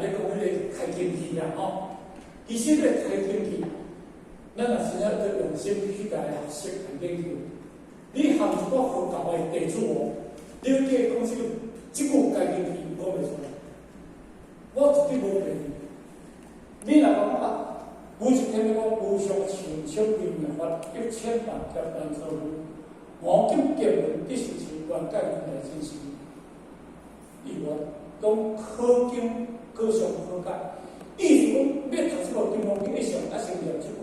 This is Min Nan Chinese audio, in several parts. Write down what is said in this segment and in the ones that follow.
咧講彼个開經器啦吼，其實咧開經器，咱若真正去用心去共學習開經器，你含一寡佛教的弟子哦，你會記講這個這句開經器講袂出來，我絕對無懷疑。你若講啊，武則天講無上甚深微妙法，一千萬劫難遭遇。我今見聞得受持，願解如來真實義。伊話講可經可想可解，意思講欲讀這個金剛經，一上愛先念這句，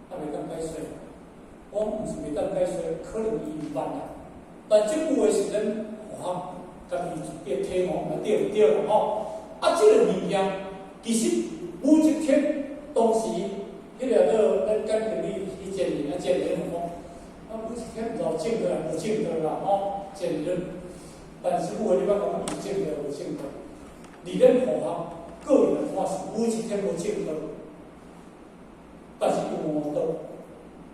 啊袂當解說。我毋是袂當解說，可能伊毋捌啦。但這句話是咱佛學家己的體悟，對毋對啦吼？啊，這個物件其實武則天當時，彼个做咱感情裡彼前人啊，前人講，啊武則天毋知有證道無證道啦吼，前人。但是有話你捌講伊證道無證道？佇咱佛學個人來看是武則天無證道，但是伊有悟道，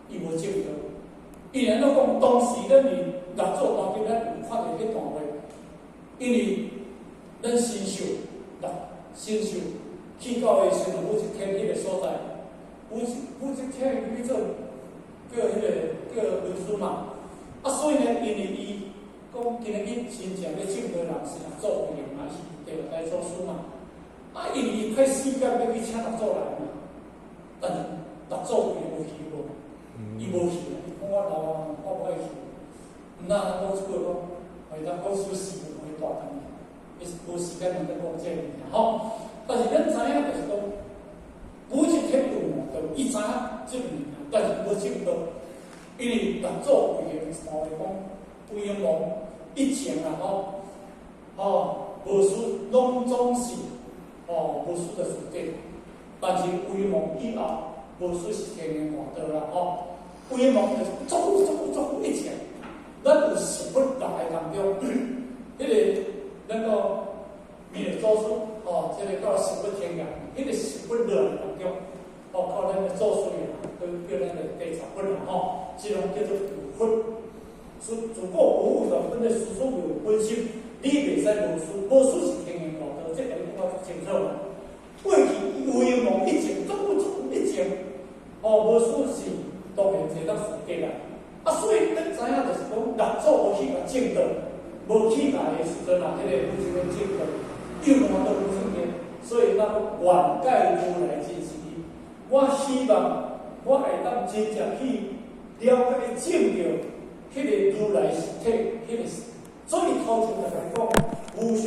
伊無證道。伊按怎講？當時咱佇六祖壇經，咱有看著彼段話，因為咱神秀六神秀去到的時陣，武則天彼個所在，武則天伊做叫彼個叫文殊嘛，啊，所以呢，因為伊講今日去真正欲證道人是六祖慧能嘛，伊是第六代祖師嘛，啊，因為伊派四間欲去請六祖來嘛，但是六祖慧能無去無，伊無去，伊講我老啊，我無愛去。毋但講這句講，會當講出事無會大當，伊是無時間通講這個物件吼。但是咱知影就是講，武則天有悟道，伊知影這個物件，但是無證道，因為六祖慧能傳話講，威音王以前啊吼，吼無師攏總是吼無師就自得，但是威音王以後無師是天然悟道啦吼。威音王就是足久足久足久以前，咱有十佛六個當中，彼個咱個彌勒祖師吼，這個到十佛天涯，彼個十佛六當中，包括咱的祖師爺，都叫咱的第十佛啦吼，這種叫做有佛。自自古無有的本來事事有本心，你袂使無師，無師是天然悟道，這個你講足清楚啦。過去威音王以前，足久足久以前，哦，無師是當然會當自得啦。啊，所以咱知影就是講，六祖無去共證道，無去共的時陣啊，彼個武則天證道，又悟道無證道，所以咱講願解如來真實義。我希望我會當真正去了解證著彼個如來實體，彼個，所以頭前就來講無上。